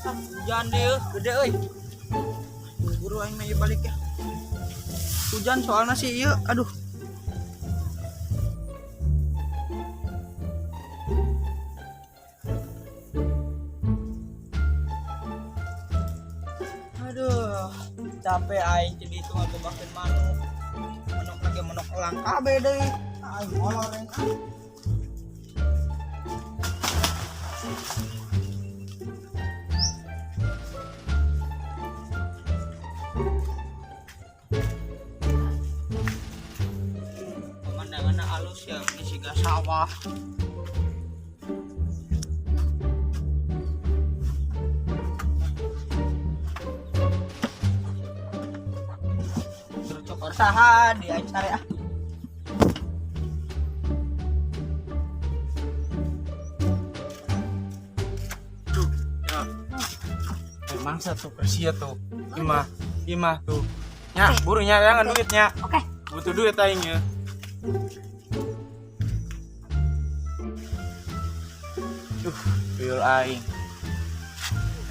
Ah, hujan deh, gede euy. Buru aing mah ieu balik ya. Hujan soalnya sih ieu, aduh. Aduh, capek aing jadi itu ngagebakeun manuk. Manuk lagi manuk elang kabeh deui. Aing molor aing ah. Pemandangannya halus ya, ini siga sawah. Terus cokor saha di aing sare ah. Tuh, ya. Mangsa tuh kersia tuh. Imah, imah tuh. Nya, burunya jangan duitnya. Oke. Butuh duit aing ya. Duh, tuyul aing.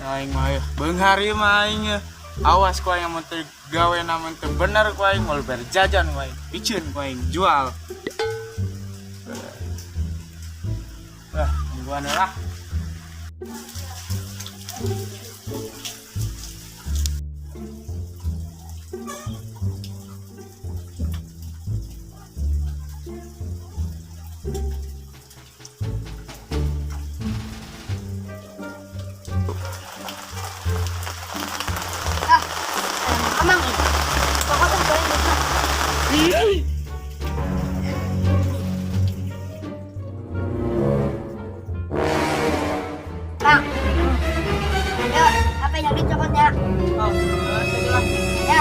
Aing mah ya. Beunghar ieu mah aing ya. Awas ku aing mun teu gawe na mun teu bener ku aing moal bayar jajan ku aing. Piceun ku aing jual. Wah, nungguan lah. Ah, emang ini. Pokoknya goreng besar. Bang. Yo, apa yang dicokotnya? Oh, lah. Ya.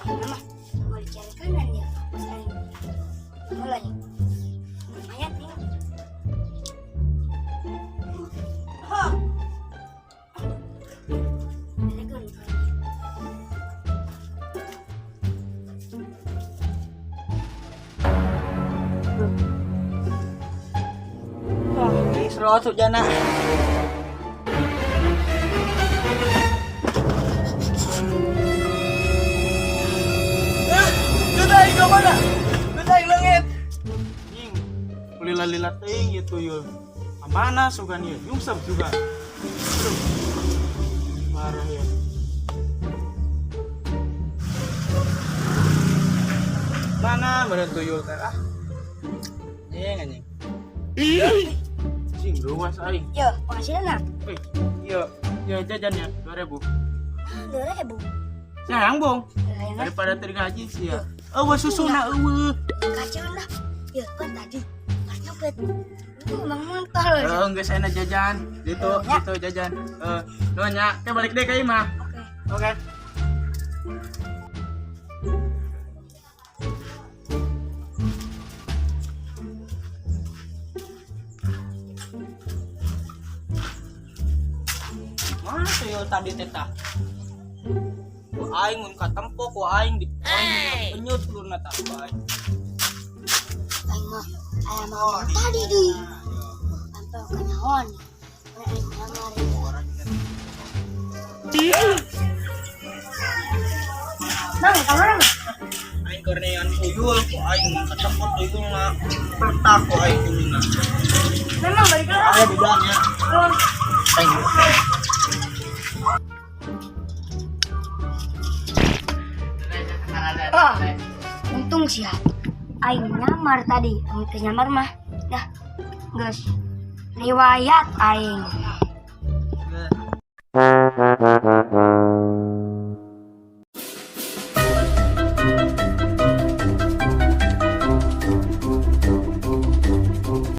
Mama, mau dicari kanan ya, pas aing. Mulai. Lumayan nih. Ha. Telegram. Ah, ini serot hujana. Ah, duit aing ka mana? Duit aing leungit. Nying, lila-lila teuing ieu tuyul. Mana sugan ieu? Nyungsep juga. Aduh. Parah ya. Mana meureun tuyul teh ah? Anjing, anjing. Cing, luas aing. Yo, penghasilan. Eh, iya, iya jajan ya, 2000. 2000. Sayang, Bong. Sayang. Daripada tergaji sih ya. Eueuh susuna eueuh. Kacau lah. Ya kan tadi pas nyopet. Itu emang muntah loh. Eh, geus enak jajan. Gitu, Ya. gitu jajan. Eh, nuhun nya. Ke balik deh ke imah. Oke. Oke. Mana tuyul tadi teh tah? Ku aing mun katempo ku aing di aing penyut tulurna tah ku aing. Aing mah ayam mau tadi di. Sampai kenyawan. Aing nyamar. Bang, kamu orang? Aing keur neangan tuyul ku aing mun katempo tuyulna peletak ku aing tulurna. Memang balik lah. Aya bidangnya. Oh. Aing. Ah, untung sih ya. Aing nyamar tadi. Aing teu nyamar mah. Dah. Geus. Riwayat aing.